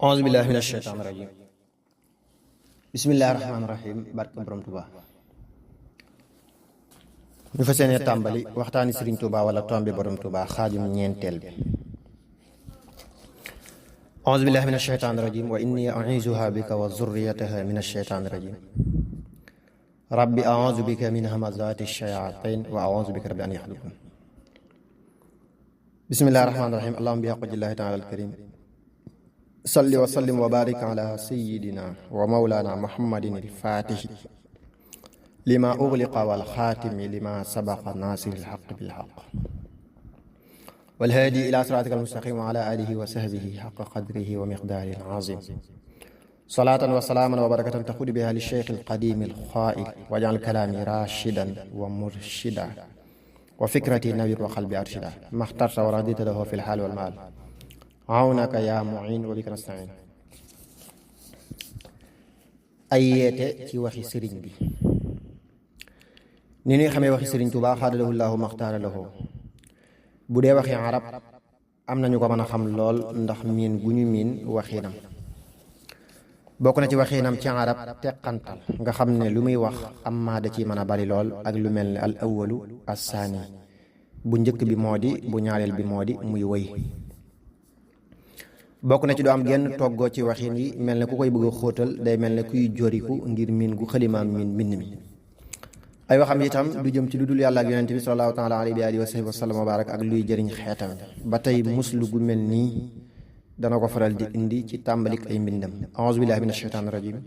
auzu billahi min asheytaani rajim bismillahi rahmaani rahim barke borom Tuuba ñu fa seenee tàmbali waxtaani Sëriñ Tuuba wala tombi borom Tuuba xaajum ñeenteel bi auzu billahi min asheytaani rajim wa inni u'iizuha bika wa zurriyataha min asheytaani rajim rabbi auzu bika min hamazaati shayaatiin wa auzu bika rabbi an yaxduruun bismillahi rahmaani rahim allahumma bi haqqillahi taala alkarim salli wa sallim wa barik ala sayyidina wa mawlana muhammadin al-fatihi lima ughliqa wal khatimi lima sabaqa nasir al-haqq bil haqq wal hadi ila siratika al-mustaqim wa ala alihi wa sahbihi haqqa qadrihi wa miqdarihi al-azim salatan wa salaman wa barakatan takhud biha li shaykh al-qadim al-kha'il waj'al kalami rashidan wa murshida wa fikrati nawwir wa qalbi arshida makhtarta wa radita lahu fil hal wal mal awnaka yaa muin wa bika nastain. ay yeete ci waxi sëriñ bi ni ñuy xamee waxi sëriñ Tuubaa xaadalahu llaahu maxtaara lahu bu dee waxi arab am nañu ko mën a xam lool ndax miin gu ñu miin waxiinam bokk na ci waxiinam ci arab teqantal nga xam ne lu muy wax am maa da ci mën a bari lool ak lu mel ne al awalu assaani bu njëkk bi moo di bu ñaareel bi moo di muy wëy bokk na ci du am genn toggoo ci waxin yi mel ne ku koy bëgg a xóotal day mel ne kuy joriku ngir miin gu xalimaam miin mbind mi ay waxam itam du jëm ci lu dul yàlla ak yonente bi sallallahu taala alayhi wa sahbihi wa sallam wa barak ak luy jëriñ xeetam ba tey muslu gu mel nii dana ko faral di indi ci tàmbalik ay mbindam a'uuzu billahi min asheytaani rajim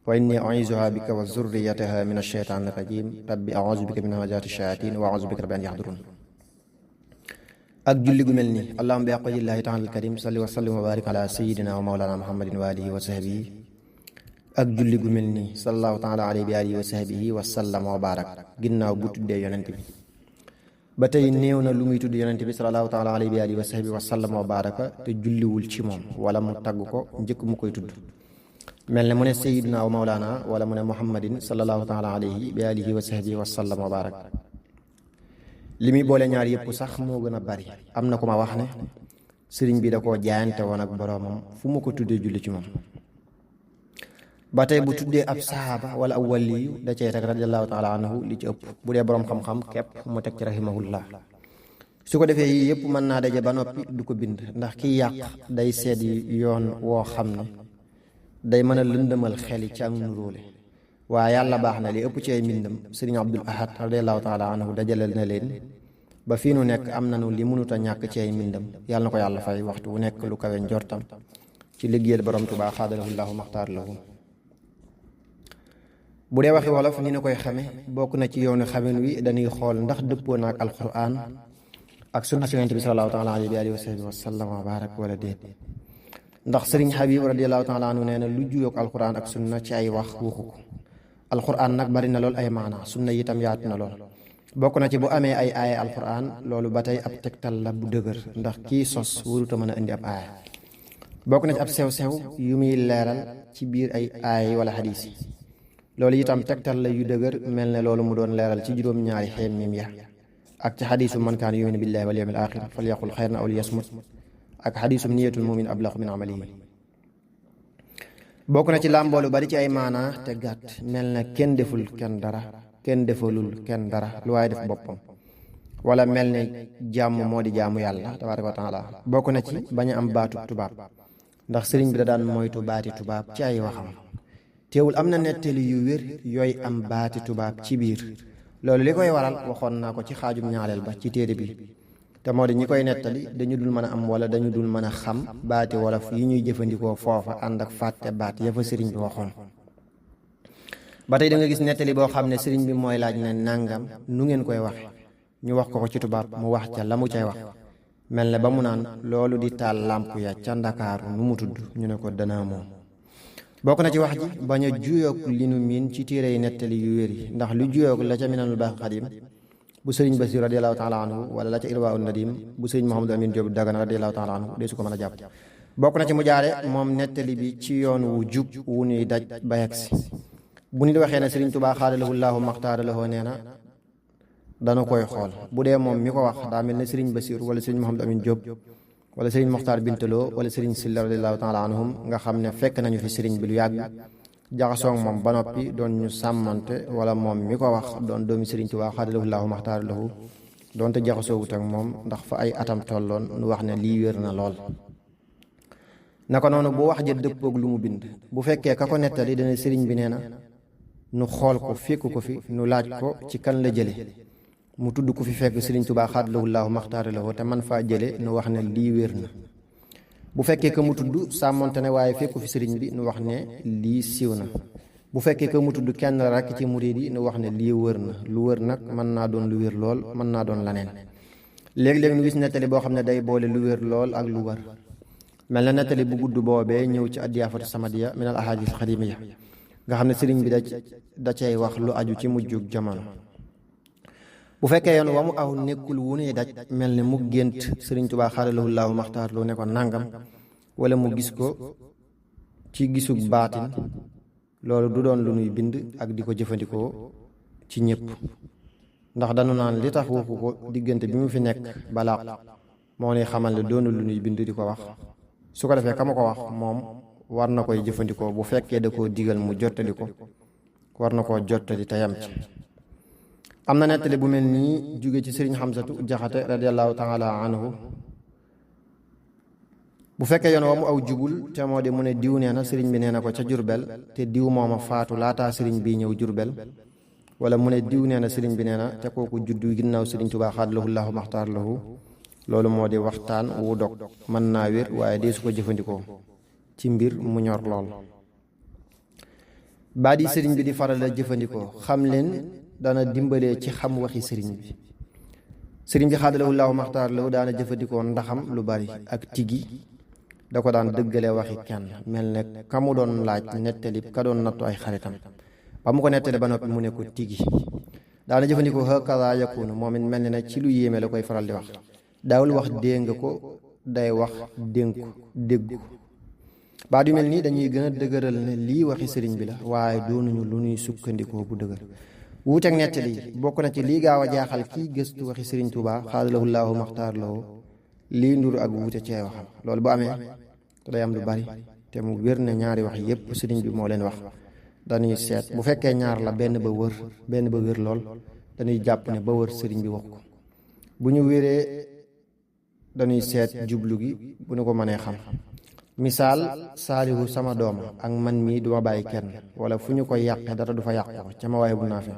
wa inni u'iizuha bika wa zurriyataha min asheytaani rajim rabbi a'uuzu bika min hamazaati shayaatiin wa a'uuzu bika rabbi an yaxduruun ak julli gu mel ni allahumma bi haqqillahi taala alkarim salli wa sallim wa barik ala sayidina wa mawlana muhammadin wa alihi wa sahbihi ak julli gu mel ni sallallahu taala alayhi bi alihi wa sahbihi wa sallam wa barak ginnaaw bu tuddee yonent bi ba tey néew na lu muy tudd yonent bi sallallahu taala alayhi bi alihi wa sahbihi wa sallam wa baraka te julliwul ci moom wala mu tagg ko njëkk mu koy tudd mel ne mu ne sayidina wa mawlana wala mu ne muhammadin sallallahu taala alayhi bi alihi wa sahbihi wa sallam wa barak li muy boole ñaar yëpp sax moo gën a bari am na ku ma wax ne sëriñ bi da koo jaayante woon ak boroomam fu mu ko tuddee julli ci moom ba tey bu tuddee ab sahaaba wala ab waliyu da cey teg radiallahu taala anhu li ci ëpp bu dee boroom xam-xam képp mu teg ci rahimahullah su ko defee yii yëpp mën naa daje ba noppi du ko bind ndax kiy yàq day seet yoon woo xam ne day mën a lëndëmal xeli ci ak nuróole waaye yàlla baax na li ëpp ci ay mbindam sëriñ Abdul Ahad radiallahu taala anhu dajaleel na leen ba fii nu nekk am nanu li mënut a ñàkk ci ay mbindam yàlla na ko yàlla fay waxtu wu nekk lu kawe njortam ci liggéeyal borom Tuubaa xaadalahu llaahu maxtaar lahu bu dee waxi wolof ni na koy xame bokk na ci yoonu xamen wi dañuy xool ndax dëppoo na ak alquran ak sunna yonent bi sallallahu taala alayhi wa sahbihi wa sallam wa barak wala déet ndax sëriñ Habib radiallahu taala anhu nee na lu juyoog alquran ak sunna ci ay wax waxu ko alquran nag bari na lool ay maana sunna itam yaatu na lool bokk na ci bu amee ay aaya alquran loolu ba tey ab tegtal la bu dëgër ndax kii sos waruta mën a indi ab aaya bokk na ci ab sew-sew yu muy leeral ci biir ay aaya wala xadiis yi loolu itam tegtal la yu dëgër mel ne loolu mu doon leeral ci juróom-ñaari xeem mim ya ak ci xadiisu man kaana yuminu billahi wal yawmil axir falyaqul xayran aw liyasmut ak xadiisum niyatul mumin ablaxu min amalihi bokk na ci làmboolu bari ci ay maana te gàtt mel na kenn deful kenn dara kenn defalul kenn dara lu waaye def boppam wala mel ne jàmm moo di jaamu yàlla tabaaraka wa taala bokk na ci bañ a am baatu tubaab ndax sëriñ bi da daan moytu baati tubaab ci ay waxam teewul am na nettali yu wér yooy am baati tubaab ci biir loolu li koy waral waxoon naa ko ci xaajum ñaareel ba ci téere bi te moo di ñi koy nettali dañu dul mën a am wala dañu dul mën a xam baati wolof yi ñuy jëfandikoo foofa ànd ak fàtte baat ya fa sëriñ bi waxoon ba tey da nga gis nettali boo xam ne sëriñ bi mooy laaj ne nàngam nu ngeen koy waxe ñu wax ko ci tubaab mu wax ca la mu cay wax mel ne ba mu naan loolu di taal làmp ya ca ndakaaru nu mu tudd ñu ne ko danaa moom bokk na ci wax ji bañ a juyoog li nu miin ci téere yi nettali yu wér yi ndax lu juyoog la ca minanul baax xadim bu sëriñ Basiir radiallahu taala anhu wala la ca irwaa un nadim bu sëriñ Mouhamadou Amine Diop Dagana radiallahu taala anhu dee su ko mën a jàpp bokk na ci mu jaare moom nettali bi ci yoon wu jub wu ñuy daj ba yegsi bu nit waxee ne sëriñ Tuubaa xaadalahu llaahu maxtaara lahu nee na dana koy xool bu dee moom mi ko wax daa mel ne sëriñ Basiir wala sëriñ Mouhamadou Amine Diop wala sëriñ Moxtaar Bintaloo wala sëriñ Silla radiyallahu taala anhum nga xam ne fekk nañu fi sëriñ bi lu yàgg jaxasoo ak moom ba noppi doon ñu sàmmante wala moom mi ko wax doon doomi sëriñ Tuubaa xaadalahu llaahu maxtaara lahu doonte jaxasoo wut ak moom ndax fa ay atam tolloon nu wax ne lii wér na lool. naka noonu bu wax ja dëppoog lu mu bind bu fekkee ka ko nettali dana sëriñ bi nee na nu xool ko fekk ko fi nu laaj ko ci kan la jële mu tudd ku fi fekk sëriñ Tuubaa xaadalahu llaahu maxtaara lahu te man faa jële nu wax ne lii wér na. bu fekkee ka mu tudd sàmmonte ne waaye fekku fi sëriñ bi nu wax ne lii siiw na. bu fekkee ka mu tudd kenn la rekk ci murid yi nu wax ne lii wër na. lu wër nag mën naa doon lu wér lool mën naa doon laneen. léeg-léeg nu gis nettali boo xam ne day boole lu wér lool ak lu wër mel na nettali bu gudd boobee ñëw ci addiyaafatu samadiya min al ahadis xadimiya nga xam ne sëriñ bi da cay wax lu aju ci mujjug jamono. bu fekkee yoon wa mu aw nekkul wu ne daj mel ne mu gént sëriñ Tuubaa xaadalahu llaahu maxtaar lu ne ko nangam wala mu gis ko ci gisug baatin loolu du doon lu nuy bind ak di ko jëfandikoo ci ñëpp ndax danu naan li tax waxu ko diggante bi mu fi nekk balaa moo ne xamal ne doonul lu nuy bind di ko wax su ko defee ka ma ko wax moom war na koy jëfandikoo bu fekkee da koo digal mu jottali ko war na koo jottali te yam ci. am na nettali bu mel nii jóge ci sëriñ Xamsatu Jaxate radiyallahu taala anhu bu fekkee yoon wa mu aw jubul te moo di mu ne diw nee na sëriñ bi nee na ko ca Jurbel te diw mooma faatu laataa sëriñ bi ñëw Jurbel wala mu ne diw nee na sëriñ bi nee na te kooku juddu ginnaaw sëriñ Tuubaa xaadalahu llaahu maxtaar lahu loolu moo di waxtaan wu dog mën naa wér waaye dee su ko jëfandikoo ci mbir mu ñor lool. baat yi sëriñ bi di faral a jëfandikoo xam leen dana dimbalee ci xam waxi sëriñ bi. sëriñ bi xaadalahu llaahu maxtaar lahu daana jëfandikoo ndaxam lu bari ak tigi da ko daan dëggale waxi kenn mel ne ka mu doon laaj nettali ka doon nattu ay xaritam ba mu ko nettali ba noppi mu ne ko tigi. daana jëfandikoo hakaza yakunu moom it mel ne na ci lu yéeme la koy faral di wax daawul wax dénga ko day wax dénku déggu. baat yu mel nii dañuy gën a dëgëral ne lii waxi sëriñ bi la waaye doonuñu lu ñuy sukkandikoo bu dëgër. wuuteeg nettali yi bokk na ci lii gaaw a jaaxal kii gëstu waxi sëriñ Tuubaa xaadalahu llaahu maxtaar lahu lii nduru ak wuute cee waxam loolu bu amee te day am lu bari te mu wér ne ñaari wax yépp sëriñ bi moo leen wax dañuy seet bu fekkee ñaar la benn ba wér lool dañuy jàpp ne ba wër sëriñ bi wax ko bu ñu wéree dañuy seet jublu gi bu ñu ko mënee xam. misaal saalihu sama dooma ak man mii duma bàyyi kenn wala fu ñu koy yàqe dara du fa yàq ko ca ma waaye bu naa fi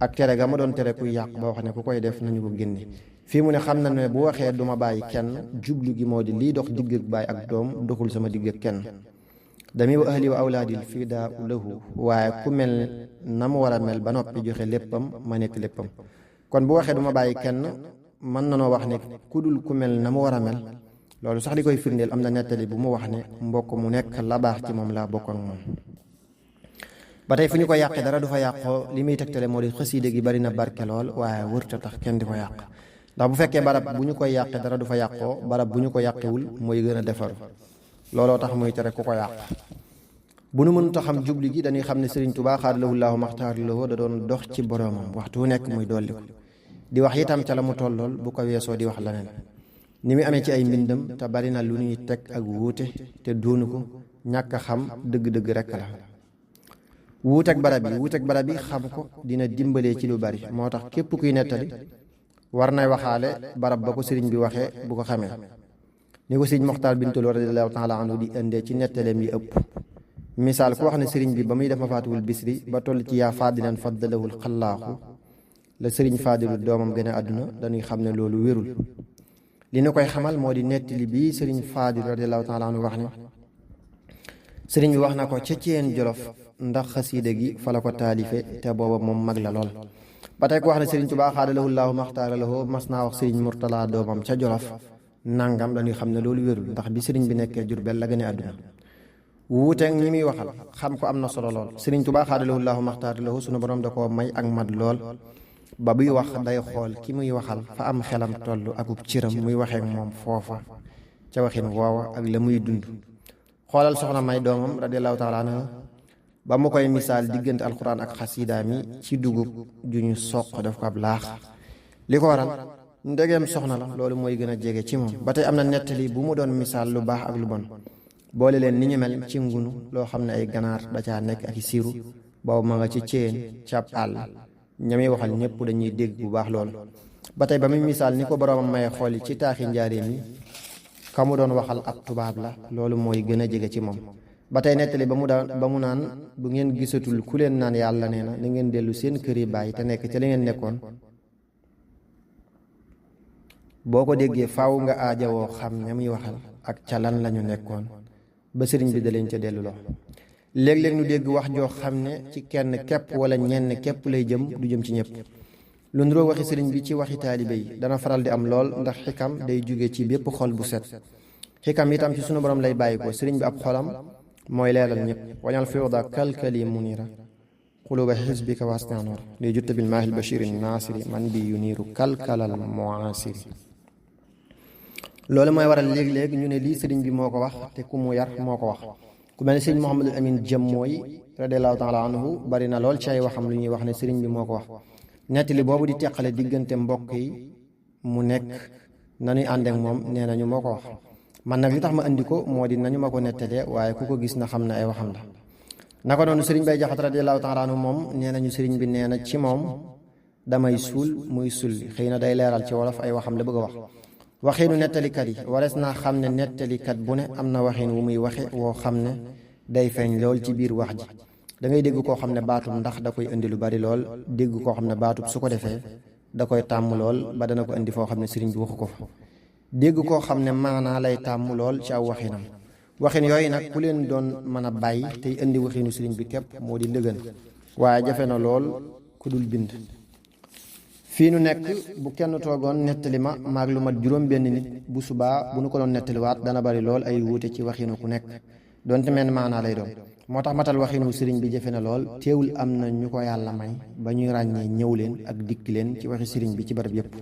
ak tere ga ma doon tere kuy yàq ba wax ne ku koy def nañu ko génne. fii mu ne xam na ne bu waxee duma bàyyi kenn jublu gi moo di lii dox digg ak baay ak doom doxul sama digg ak kenn. dami wa ahli wa awlaadil fii daa lahu waaye ku mel na mu war a mel ba noppi joxe léppam ma nekk léppam. kon bu waxee duma bàyyi kenn mën na noo wax ne ku dul ku mel na mu war a mel loolu sax li koy firndeel am na nettali bu mu wax ne mbokk mu nekk la baax ci moom laa bokk ak moom. ba tey fu ñu ko yàqee dara du fa yàqoo li muy tegtale moo di xasiide gi bari na barke lool waaye wërta tax kenn di ko yàq ndax bu fekkee barab bu ñu koy yàqee dara du fa yàqoo barab bu ñu ko yàqewul mooy gën a defaru looloo tax muy tere ku ko yàq. bu nu mënut a xam jubli gi dañuy xam ne sëriñ Tuubaa xaadalahu llaahu maxtaar lahu da doon dox ci boroomam waxtu wu nekk muy dolli ko di wax itam ca la mu tollool bu ko weesoo di wax leneen. ni muy amee ci ay mbindam te bari na lu ñuy teg ak wuute te doonu ko ñàkk a xam dëgg-dëgg rekk la. wuuteeg barab yi xam ko dina dimbalee ci lu bari moo tax képp kuy nettali war nay waxaale barab ba ko sëriñ bi waxee bu ko xamee ni ko sëriñ Moxtaar Bintaloo radiyallaahu taala anhu di indee ci nettaleem yi ëpp. misaal ku wax ne sëriñ bi ba muy def Mafaatihul Bichri ba toll ci yaa faadilan faddalahul xallaaxu la sëriñ faadilu doomam gën a àdduna dañuy xam ne loolu wérul. li na koy xamal moo di nettali bii sëriñ Faadil radiyallaahu taala anhu wax ne sëriñ bi wax na ko ca Ceen Jolof ndax xasiida gi fa la ko taalife te booba moom mag la lool. ba tey ku wax ne sëriñ Tuubaa xaadalahu llaahu maxtaara lahu mas naa wax sëriñ Murtala doomam ca Jolof nangam dañuy xam ne loolu wérul ndax bi sëriñ bi nekkee Jurbel la gën a àdduna. wuuteeg ñi muy waxal xam ko am na solo lool sëriñ Tuubaa xaadalahu llaahu maxtaara lahu sunu borom da koo may ak mat lool ba buy wax day xool ki muy waxal fa am xelam toll akub ciram muy waxeek moom foofa ca waxin woowa ak la muy dund. xoolal soxna may doomam radiyallaahu taala anha ba mu koy misaal diggante alxuraan ak xasiida mi ci dugub ju ñu soq def ko ab laax li ko waral ndegeem soxna la loolu mooy gën a jege ci moom. ba tey am na nettali bu mu doon misaal lu baax ak lu bon boole leen ni ñu mel ci ngunu loo xam ne ay ganaar da caa nekk ak i siiru boobu ma nga ci céen cab àll ñami waxal ñëpp dañuy dégg bu baax loolu. ba tey ba muy misaal ni ko boroomam may xool ci taaxi njaareem yi ka mu doon waxal ab tubaab la loolu mooy gën a jege ci moom. ba tey nettali ba mu naan bu ngeen gisatul ku leen naan yàlla nee na ngeen dellu seen kër yi bàyyi te nekk ca li ngeen nekkoon boo ko déggee faaw nga aajawoo xam ña muy waxal ak ca lan lañu nekkoon ba sëriñ bi da leen ca dellu loo. léeg-léeg nu dégg wax joo xam ne ci kenn képp wala ñenn képp lay jëm du jëm ci ñëpp. lu nuroo waxi sëriñ bi ci waxi taalibe yi dana faral di am lool ndax xikam day jóge ci bépp xol bu set. xikam itam ci sunu borom lay bàyyi ko sëriñ bi ab xolam mooy leeral ñëpp. wañal fiwda kalkali munira xuluba xisbika wasnanoor li jutta bil maahil bashiri naasiri man bi yuniiru kalkalal muasiri. loolu mooy waral léeg-léeg ñu ne lii sëriñ bi moo ko wax te ku mu yar moo ko wax. ku mel ne sëriñ Mouhamadul Amin jëm mooy radiallahu taala anhu bari na lool ci ay waxam lu ñuy wax ne sëriñ bi moo ko wax. nettali boobu di teqale diggante mbokk yi mu nekk nañuy ànd ak moom nee nañu moo ko wax. man nag li tax ma andi ko moo di nañu ma ko nettalee waaye ku ko gis na xam ne ay waxam la. naka noonu sëriñ Bay Jaxate radiallahu taala anhu moom nee nañu sëriñ bi nee na ci moom damay suul muy sulli xëy na day leeral ci wolof ay waxam la bëgg a wax. waxiinu nettalikat yi warees naa xam ne nettalikat bu ne am na waxiin wu muy waxe woo xam ne day feeñ lool ci biir wax ji. da ngay dégg koo xam ne baatub ndax da koy indi lu bari lool dégg koo xam ne baatub su ko defee da koy tàmm lool ba dana ko indi foo xam ne sëriñ bi waxu ko fa. dégg koo xam ne maanaa lay tàmm lool ci aw waxinam. waxin yooyu nag ku leen doon mën a bàyyi tey indi waxinu sëriñ bi képp moo di lëgën waaye jafe na lool ku dul bind. fii nu nekk bu kenn toogoon nettali ma maag lu mat juróom benn nit bu subaa bu nu ko doon nettaliwaat dana bari lool ay wuute ci waxinu ku nekk donte mel maanaa lay doon. moo tax matal waxinu sëriñ bi jafe na lool teewul am na ñu ko yàlla may ba ñuy ràññee ñëw leen ak dikk leen ci waxi sëriñ bi ci barab yépp.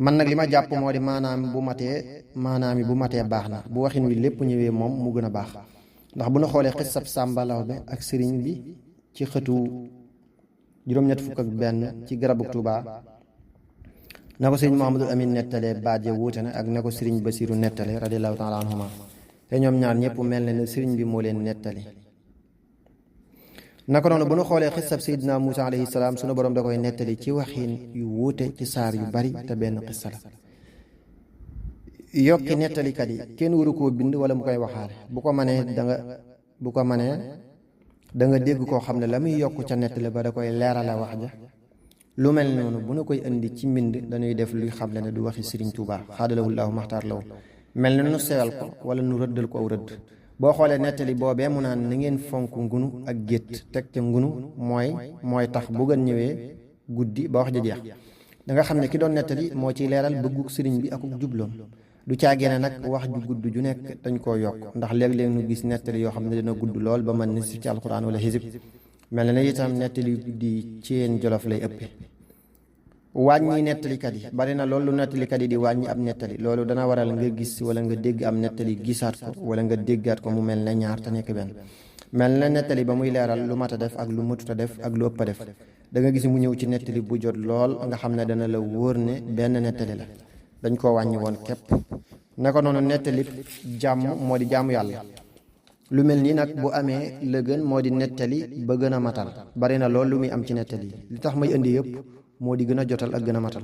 man nag li ma jàpp moo di maanaam bu matee baax na bu waxin wi lépp ñëwee moom mu gën a baax. ndax bu nu xoolee xissab Sàmba Lawbe ak sëriñ bi ci xëtu juróom-ñett fukk ak benn ci garabu Tuubaa na ko sëriñ Mouhamadul Amin nettalee baaje wuute na ak na ko sëriñ Basiru nettalee radiallahu taala anhuma te ñoom ñaar ñëpp mel na ne sëriñ bi moo leen nettali. naka noonu bu nu xoolee xissab Seydina Muusa alayhi salaam sunu borom da koy nettali ci waxin yu wuute ci saar yu bari te benn xissa la. yokki nettalikat yi kenn waru koo bind wala mu koy waxaale bu ko manee da nga dégg koo xam ne la muy yokk ca nettali ba da koy leerale wax ja. lu mel noonu bu nu koy indi ci mbind dañuy def luy xamle ne du waxi Sëriñ Tuubaa xaadalawullaahu maxtaar law mel na nu sewal ko wala nu rëddal ko aw rëdd. boo xoolee nettali boobee mu naan na ngeen fonk ngunu ak gétt teg ca ngunu mooy tax bu gën ñëwee guddi ba wax ja jeex da nga xam ne ki doon nettali moo ciy leeral bëggu sëriñ bi akuk jubloom. du caagéene nag wax ju gudd ju nekk dañ koo yokk ndax léeg-léeg nu gis nettali yoo xam ne dina gudd lool ba mën ni si ci alxuraan wala xisib mel na ne itam nettali di ceen jolof lay ëpp. wàññi nettalikat yi bari na loolu nettalikat yi di wàññi ab nettali loolu dana waral nga gis wala nga dégg am nettali gisaat ko wala nga déggaat ko mu mel ne ñaar te nekk benn. mel na nettali ba muy leeral lu mat a def ak lu matut a def ak lu ëpp a def da nga gis mu ñëw ci nettali bu jot lool nga xam ne dana la wóor ne benn nettali la dañ koo wàññi woon képp. naka noonu nettali jàmm moo di jaamu yàlla. lu mel nii nag bu amee la gën moo di nettali ba gën a matal bari na lool lu muy am ci nettali li tax may indi yëpp moo di gën a jotal ak gën a matal.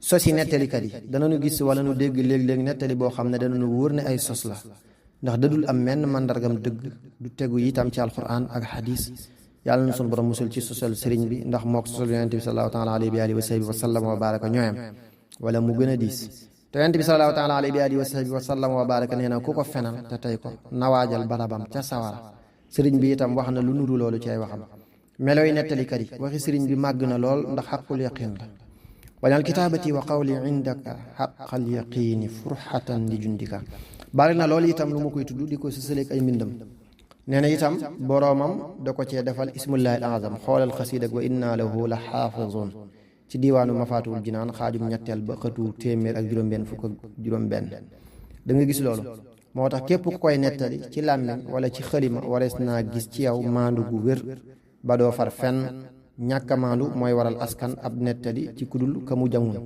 sos yi nettalikat yi danañu gis wala nu dégg léeg-léeg nettali boo xam ne danañu wóor ne ay sos la ndax dadul am menn màndargam dëgg du tegu itam ci alquran ak xadis. yàlla na sunu borom musul ci sosal sëriñ bi ndax mook sosal yonente bi sallallahu taala alayhi wa alihi wa sahbihi wa sallam wa baraka ñooyam wala mu gën a diis. te yonente bi sallallahu taala alayhi wa alihi wa sahbihi wa sallam wa baraka nee na ku ko fenal te tey ko nawaajal barabam ca sawara. sëriñ bi itam wax na lu nuru loolu ci ay waxam. melo yi nettalikat yi waxi sëriñ bi màgg na lool ndax xaqul yaqin la. wañal kitaabati wa qawli indaka xaqal yaqiini furxatan li jundika bari na loolu itam lu ma koy tudd di ko sësaleeg ay mbindam. nee na itam boroomam da ko cee defal ismullahi al azam xoolal xasiid ak wa inna lahu la xaafizun ci diiwaanu mafaatuwul jinaan xaajum ñetteel ba xëtu téeméer ak juróom-benn fukk ak juróom-benn. da nga gis loolu moo tax képp ku koy nettali ci làmmiñ wala ci xalima warees naa gis ci yow maandu gu wér ba doo far fenn ñàkk a maandu mooy waral askan ab nettali ci kudul ka mu jamun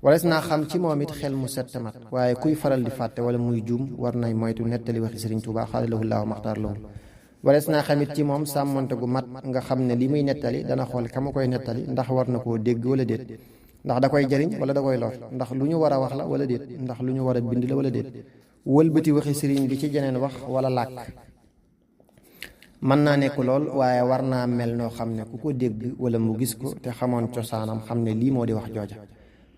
wales naa xam ci moom it xel mu set mat waaye kuy faral di fàtte wala muy juum war nay moytu nettali waxi Sëriñ Tuubaa xaadalahu llaahu maxtaar lahu wales naa xamit ci moom sàmmante gu mat nga xam ne li muy nettali dana xool ka ma koy nettali ndax war na koo dégg wala déet ndax da koy jariñ wala da koy lor ndax lu ñu war a wax la wala déet ndax lu ñu war a bind la wala déet wëlbati waxi sëriñ bi ci jeneen wax wala làkk mën naa nekk lool waaye war naa mel noo xam ne ku ko dégg wala mu gis ko te xamoon cosaanam xam ne lii moo di wax jooja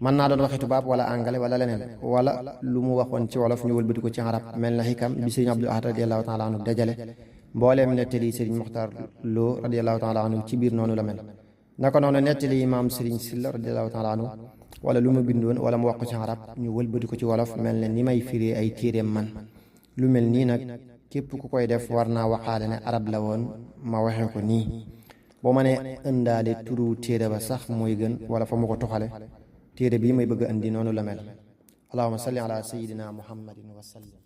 mën naa doon waxi tubaab wala angale wala leneen wala lu mu waxoon ci wolof ñu wëlbati ko ci arab mel na xikam bi sëriñ Abdul Ahad radiyallahu taala anhu dajale mbooleem nettali sëriñ Muxtaar Lo radiyallahu taala anhu ci biir noonu la mel naka noonu nettali imaam sëriñ Silla radiyallahu taala anhu wala lu ma bindoon wala mu wax ko ci arab ñu wëlbati ko ci wolof mel ne ni may firee ay téeréem man lu mel nii nag képp ku koy def war naa waxaale ne arab la woon ma waxee ko nii boo ma ne ëndaale turu téere ba sax mooy gën wala fa mu ko toxale téere bii may bëgg a indi noonu la mel allahumma salli ala sayyidina muhammadin wa sallim